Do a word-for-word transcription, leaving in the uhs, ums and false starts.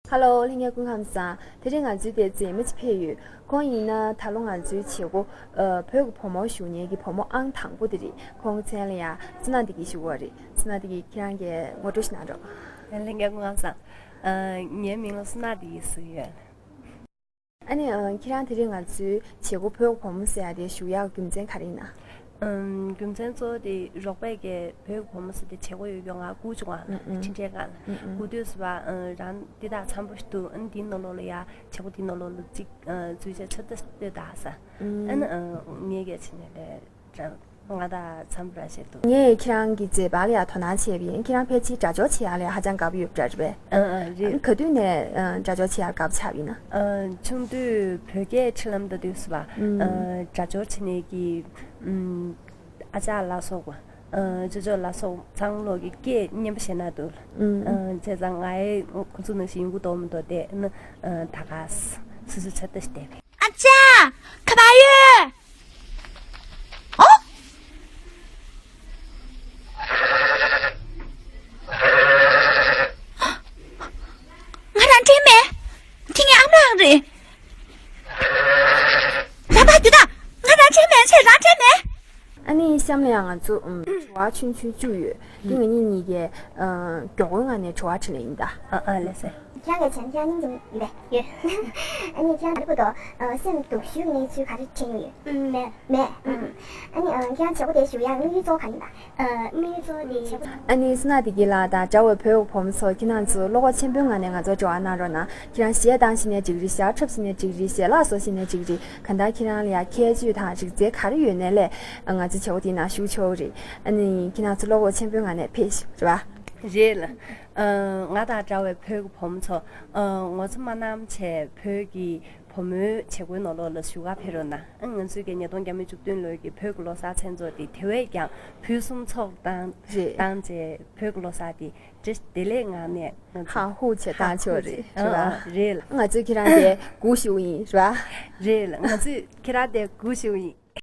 ཧ་ལོ། ལྷན་རྒྱས་སྐུ་ཁམས་བཟང་། དེ་རིང་ང་ཚོའི་དེ་མཛེས་མ་ཅིག་ཕེབས་ཡོད། ཁོང་ཡིན་ན་ད་ལོ་ང་ཚོའི་བྱེད་སྒོ་ཨ་བོད་ཀྱི་བུ་མོ་ཞུགས་མཁན་གྱི་བུ་མོ་ཨང་དང་པོ་དེ་རེད། ཁོང་མཚན་ལ་ཡ་བསོད་ནམས་བདེ་སྐྱིད་ཞུ་བ་རེད། བསོད་ནམས་བདེ་སྐྱིད། ཁྱེད་རང་གིས་ངོ་སྤྲོད་ཞིག་གནང་རོགས། ལྷན་རྒྱས་སྐུ་ཁམས་བཟང་། ཨ་ངའི་མིང་ལ་བསོད་ནམས་བདེ་སྐྱིད་ཟེར་གྱི་ཡོད། ཨ་ནི་ཨ་ཁྱེད་རང་དེ་རིང་ང་ཚོའི་བྱེད་སྒོ་བོད་ཀྱི་བུ་མོ་ཟེར་ཡ་དེ་ཞུགས་ཡག་རྒྱུ་མཚན་ག་རེ་ཡིན་ན། ཨམ། རྒྱུ་མཚན་གཙོ་བོ་དེ་རོགས་པས་ཀྱིས་བོད་ཀྱི་བུ་མོ་ཟེར་དེ་བྱེད་སྒོ་ཡོད་རྒྱུ་ང་སྒུག་བྱུང་བ། ཨུ་ཨུ། འཕྲིན་ཕྲན་སྒང་ལ། ཨུ་ཨུ། སྒུག་དུས་སུ་བ་ཨ་རང་འདི་དག་འཚམ་པོ་ཞིག་འདུག་ཨ་ནི་འདིའི་ནང་ལོགས་ལ་ཡ་བྱེད་སྒོ་འདིའི་ནང་ལོགས་ལ་གཅིག་ཨ་འཛུལ་བྱས་ཚོད་ལྟ་ལྟོས་དང་ཟེར། ཨུ། ཨ་ནི་ཨ་ངས་གལ་ཆེ་ནས་ལས་ང་དང་འཚམ་པོ་ར་བྱས་འདུག་ངས་ཁྱེད་རང་གི་མཛད་པ་ལ་ཡ་དོ་སྣང་བྱས་པ་ཡིན། ཁྱེད་རང་ཕལ་ཆེར་སྒྲ་སྦྱོར་བྱེད་ཡག་ལ་ཡ་ཧ་ཅང་དགའ་པོ་ཡོད་པ་འདྲ་རེད་པས། ཨ་ཨ་རེད། ག་དུས་ནས་ཨ་སྒྲ་སྦྱོར་བྱེད་ཡག་དགའ་པོ་ཆགས་པ་ཡིན་ན། ཨ་ཆུང་དུས་བོད་སྐད་ཁྲིད་ལམ་ལྟ་དུས་སུ་བ་ཨུམ། ཨ་སྒྲ་སྦྱོར་བྱེད་ནས་ཀྱི་ཨུམ། ཨ་ཅག་ལ་སོགས་པ། ཨ་ཅོ་ཅོ་ལ་སོགས་ཚང་ལོག་གི་སྐད་སྙན་པོ་བཤད་ན་འདུག་ཨུམ། ཨ་བྱས་ཙང་ང་ཡི་ཁོ་ཚོ་ནང་བཞིན་ཡོང་གི་འདུག་མི་འདུག་བལྟས་ན། ཨ་ད་ག་སོ་སོ་ཚོད་ལྟ་ཞིག་བལྟས་པས། ཨ་ཅག་ག་པར་ཡོད། ཨོ། ང་རང་དྲན་མེད། དེ་ངའི་ཨ་མ་ལགས་རེད། རང་ཕར་རྒྱུགས་དང་། ང་རང་དྲན་མེད། ཁྱེད་རང་དྲན་མེད། ཨ་ནི་གཤམ་ལ་ཡང་ང་ཚོ་ཨུམ་དྲི་བ་ཆུང་ཆུང་བཅུ་ཡོད། འདི་ང་གཉིས་གཉིས་ཀས་ཨ་མགྱོགས་པོའི་ངང་ནས་དྲི་བ་དྲིས་ལན་ཡིན་ད། ཨ་ཨ་ལགས་སེ། ཁྱེད་རང་གི་མཚན། ཁྱེད་རང་སྙིང་རྗེ་ཡོད་པས། ཡོད། ཨ་ནི་ཁྱེད་རང་ད་ལྟ་བར་དུ་ཨ་སེམས་སྡུག་ཤོས་གནས་ཚུལ་ག་རེ་དྲན་མྱོང་ཡོད། ཨུམ་མེད། མེད། ཨུམ། ཨ་ནི་ཨ་ཁྱེད་རང་བྱེད་སྒོ་དེ་ཞུགས་ཡག་དམིགས་ཡུལ་གཙོ་བོ་ག་རེ་ཡིན་པ། ཨ་དམིགས་ཡུལ་གཙོ་བོ་དེ་བྱེད་སྒོ། ཨ་ནི་བསོད་ནམས་བདེ་སྐྱིད་ལགས་དང་འདྲ་བའི་བོད་ཀྱི་བུ་མོ་ཚོ། ཁྱེད་རང་ཚོ་བློ་ཁོག་ཆེན་པོའི་ངང་ནས་ང་ཚོར་དྲི་བ་གནང་རོགས་གནང་། ཁྱེད་རང་གཞས་བཏང་ཤེས་ནའི་འགྲིག་རེད། ཞབས་འཁྲབ་ཤེས་ནའི་འགྲིག་རེད། ཞལ་ལག་བཟོ་ཤེས་ནའི་འགྲིག་རེད། གང་ལྟར་ཁྱེད་རང་ལ་ཡ་ཁྱད་ཆོས་དང་རིག་རྩལ་ག་རེ་ཡོད་ནའི་ལས་ང་ཚོའི་བྱེད་སྒོ་དེའི་ནང་ཞུགས་ཆོག་གི་རེད། ཨ་ནི་ཁྱེད་རང་ཚོ་བློ་ཁོག་ཆེན་པོའི་ངང་ནས་ཕེབས་ཤོག་རེད་པ། རེད་ལ། ཨ་ང་དང་འདྲ་བའི་བོད་ཀྱི་བུ་མོ་ཚོ། ཨ་ངོ་ཚ་མ་གནང་བྱས་བོད་ཀྱི་བུ་མོའི་བྱེད་སྒོའི་ནང་ལོགས་ལ་ཞུགས་ག་ཕེབས་རོགས་གནང་། ཨ་ང་ཚོའི་གི་ཉིས་སྟོང་བརྒྱ་མེད་བཅུ་བདུན་ལོའི་གི་བོད་ཀྱི་ལོ་གསར་མཚན་ཚོགས་དེ་དེ་བས་ཀྱང་ཕུན་སུམ་ཚོགས་བཏང་རེད། བཏང་བྱས་བོད་ཀྱི་ལོ་གསར་དེ་བཀྲ་ཤིས་བདེ་ལེགས་ངང་ནས་ང་ཚོ་ཧ་ཧུ་བྱས་བཏང་ཆོག་རེད། ཧ་ཧུ་བྱས། རེད་པ། ཨ་ཨ་རེད་ལ། ང་ཚོས་ཁྱེད་རང་དེ་སྒུག་བཞུགས་ཡིན་རེད་པ། རེད་ལ། ང་ཚོས་ཁྱེད་རང་དེ་སྒུག་བཞུགས་ཡིན།